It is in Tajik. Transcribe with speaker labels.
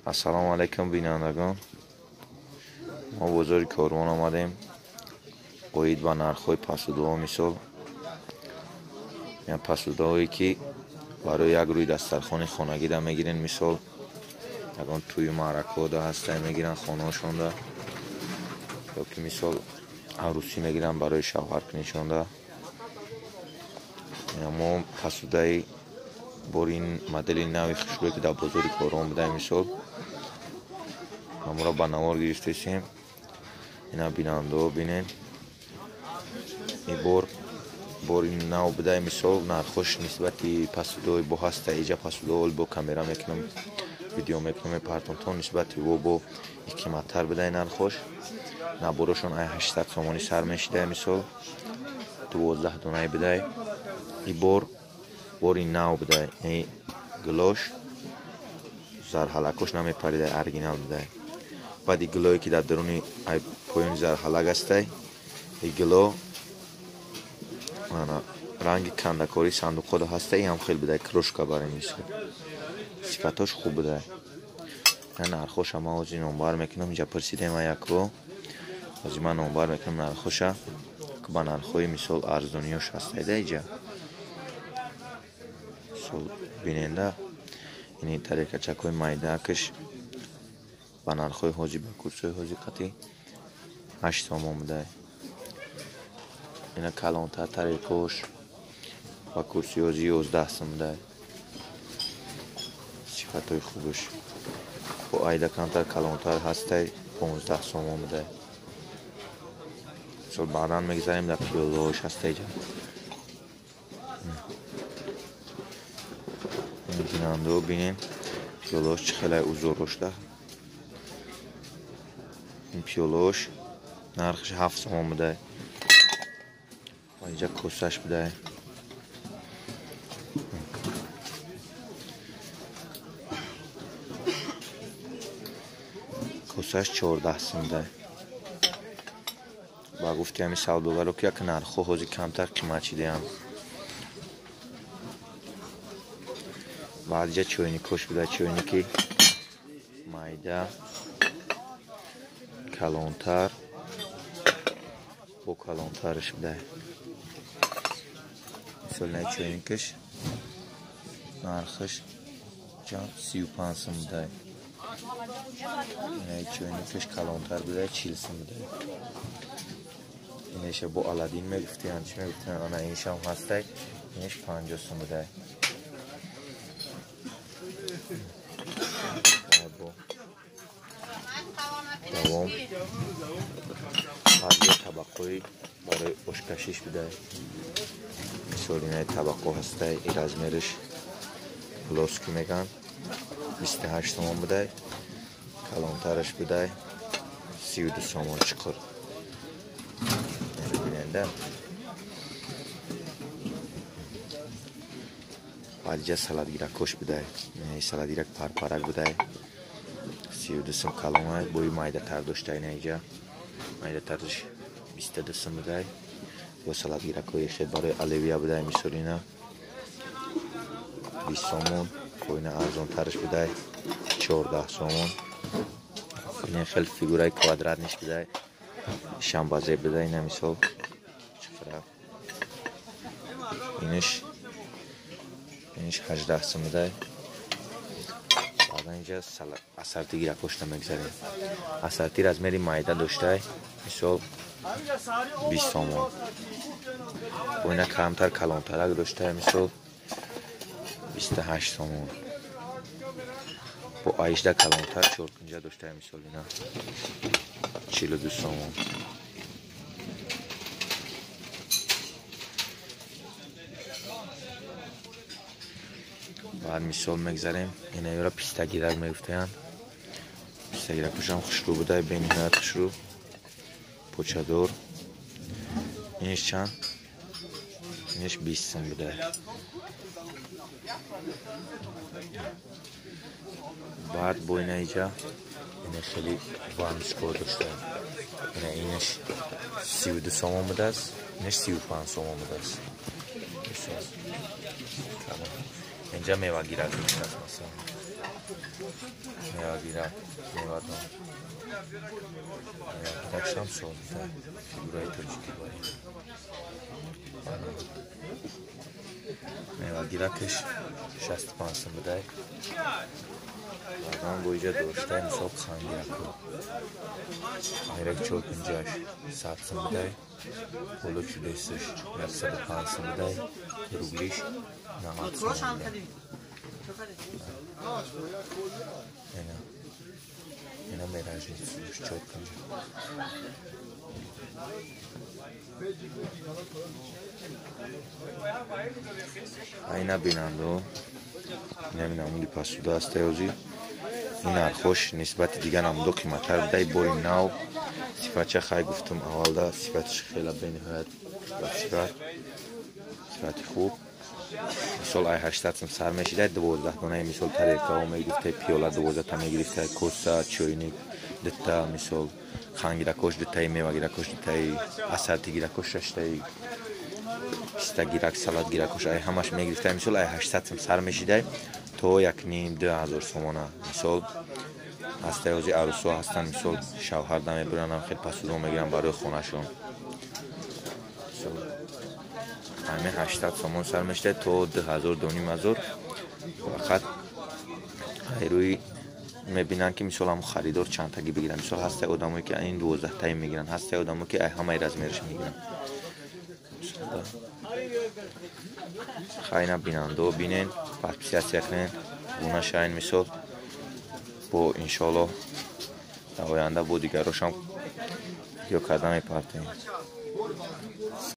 Speaker 1: Ассалому алайкум бинандагон. Мо бозори Корвон омадем. Оид ба нархҳои пасудаҳо мисол. Яъне пасудаҳое ки барои як рӯи дастархони хонагида мегирен мисол. Ягон тӯю маъракаҳода ҳастай мегиранд хонаҳошонда. Ё ки мисол арӯсӣ мегиранд барои шавҳаркунишонда. Мо пасудаи бори ин модели нави хушрӯе ки дар бозори Корвон буда мисол. Ҳамро ба навор гирифтесем. Ина бинандаҳо бинен. Ин бори нав буда мисол нархош нисбати пасудаҳои бо ҳаста иҷа пасудаҳо бо камера мекунам, видео мекунам мепартом то нисбати во бо қиматтар буда нархош. Наборошон ай 800 сомонӣ сар мешида мисол. 12 донаи буда. Ин бори нав буда. Ин гилош зарҳалакош намепарида, оригинал буда. Баъди гилое ки дар даруни поёни зарҳалак ҳастай, ин гило ранги кандакории сандуқҳода ҳастай, ин ҳам хел буда, крошка барои мисол. Сифатош хуб буда. Нархоша ман ҳозир номбар мекунам, инҷа пурсидем яко. Ҳозир ман номбар мекунам нархоша, ба нархҳои мисол арзониёш ҳастай да иҷа. Мисол биненда, ини тарелкачакҳои майдаакш ба нархҳои ҳозир, ба курсҳои ҳозир қатъи 8 сомон буда. Ина калонтар тарелкаош ба курси ҳозир 11 сом буда. Сифатҳои хубаш. Бо айда камтар калонтар ҳастай 15 сомон буда. Мисол баъдан мегзарем дар пиёлаҳош ҳастай иҷа. Бинандаҳо бинем пиёлаҳош чӣ хелай узорошда. Ин пиёлаҳош нархаш 7 сомон буда. Ва инҷа косаш буда. Косаш 14 сом буда. Ба гуфти ҳамин савдогаро ки як нархҳо ҳозир камтар қимат шидаанд. Баъд иҷа чойникош буда, чойники майда, калонтар, бо калонтараш буда. Мисол ина чойникаш нархаш 35 сом буда. Ина чойникаш калонтар буда, 40 сом буда. Инаша бо Аладдин мегуфтиянд, чӣ мегуфтиянд, ана иншам ҳастай, инаш 50 сом буда. Давом баъди табақҳои барои ошкашиш буда. Мисол инаи табақҳо ҳастай, и размериш плоский меган, 28 сомон буда. Калонтараш буда 32 сомон чиқур. Биненда. Баъд иҷа салатгиракош буда. Салатгирак парпарак буда. 32 сом калона, бои майдатар дошта ина иҷа. Майдатарш 22 сом буда. Бо салатгиракҳои хел барои оливия буда мисол ина 20 сомон, боина арзонтарш буда 14 сомон. Ина хел фигураи квадратниш буда. Шамбазе буда ина мисол. Чиқара. Иниш 18 сом буда. Баъдан инҷа ассорти гиракошта мегзарем. Ассорти размери майда доштай, мисол 20 сомон. Бо ина камтар калонтарак доштай, мисол 28 сомон. Бо 18 калонтар чоркунҷа доштай, мисол ина 42 сомон. Баъд мисол мегзарем, ина ёра пистагирак мегуфтаянд. Пистагиракошам хушрӯ буда, бениҳоят хушрӯ, почадор. Иниш чанд? Иниш 20 сом буда. Баъд бо ина иҷа ина хеле ваншко дошта. Ина иниш 32 сомон будааст, иниш 35 сомон будааст. Инҷа мевагирак аст масалан. Мевагирак, мевадон. Мевагиракшам созда. Фигураи тоҷикӣ барем. Мевагиракаш 65 сум будай. Баъдан бо иҷа доштай мисол хангираку. Хангирак 4,50 100 сум будай. Боло чудесаш 105 сум будай. Рублиш 90 сум будай. Ина. Ина меражница 4,50. Айна бинандо. Инами намуди пасуда аст ози. Ин нархош нисбати дигар намудо қиматтар будай. Бори нав сифатча хай гуфтум аввалда сифаташ хела бениҳоят ба сифат. Сифати хуб. Мисол ай 800 сум сар мешидай 12 донаи мисол тарелкаҳо мегирифтай, пиёла 12 та мегирифтай, коса, чойник дута, мисол хангиракош дутаи, мевагиракош дутаи, асартигиракош шаштаи, пистагирак, салатгиракош ай ҳамаш мегирифтай. Мисол ай 800 сум сар мешидай то 1,5-2 ҳазор сомона. Мисол ҳастаи ози арӯсҳо ҳастанд, мисол шавҳар намебуранд, хел пасудо мегиранд барои хонашон. Ҳаме 800 сомон сар мешидай то 2000, 2,5 ҳазор. Фақат айрӯи мебинанд ки мисол ҳамун харидор чандтагӣ бигиранд. Мисол ҳастаи одамое ки ин 12таи мегиранд, ҳастаи одамое ки ай ҳамаи размераш мегиранд. Хайна бинандо бинен, подписаться кунен, гуна шавен мисол. Бо иншоаллоҳ дар оянда бо дигарошам видео карда мепартоем.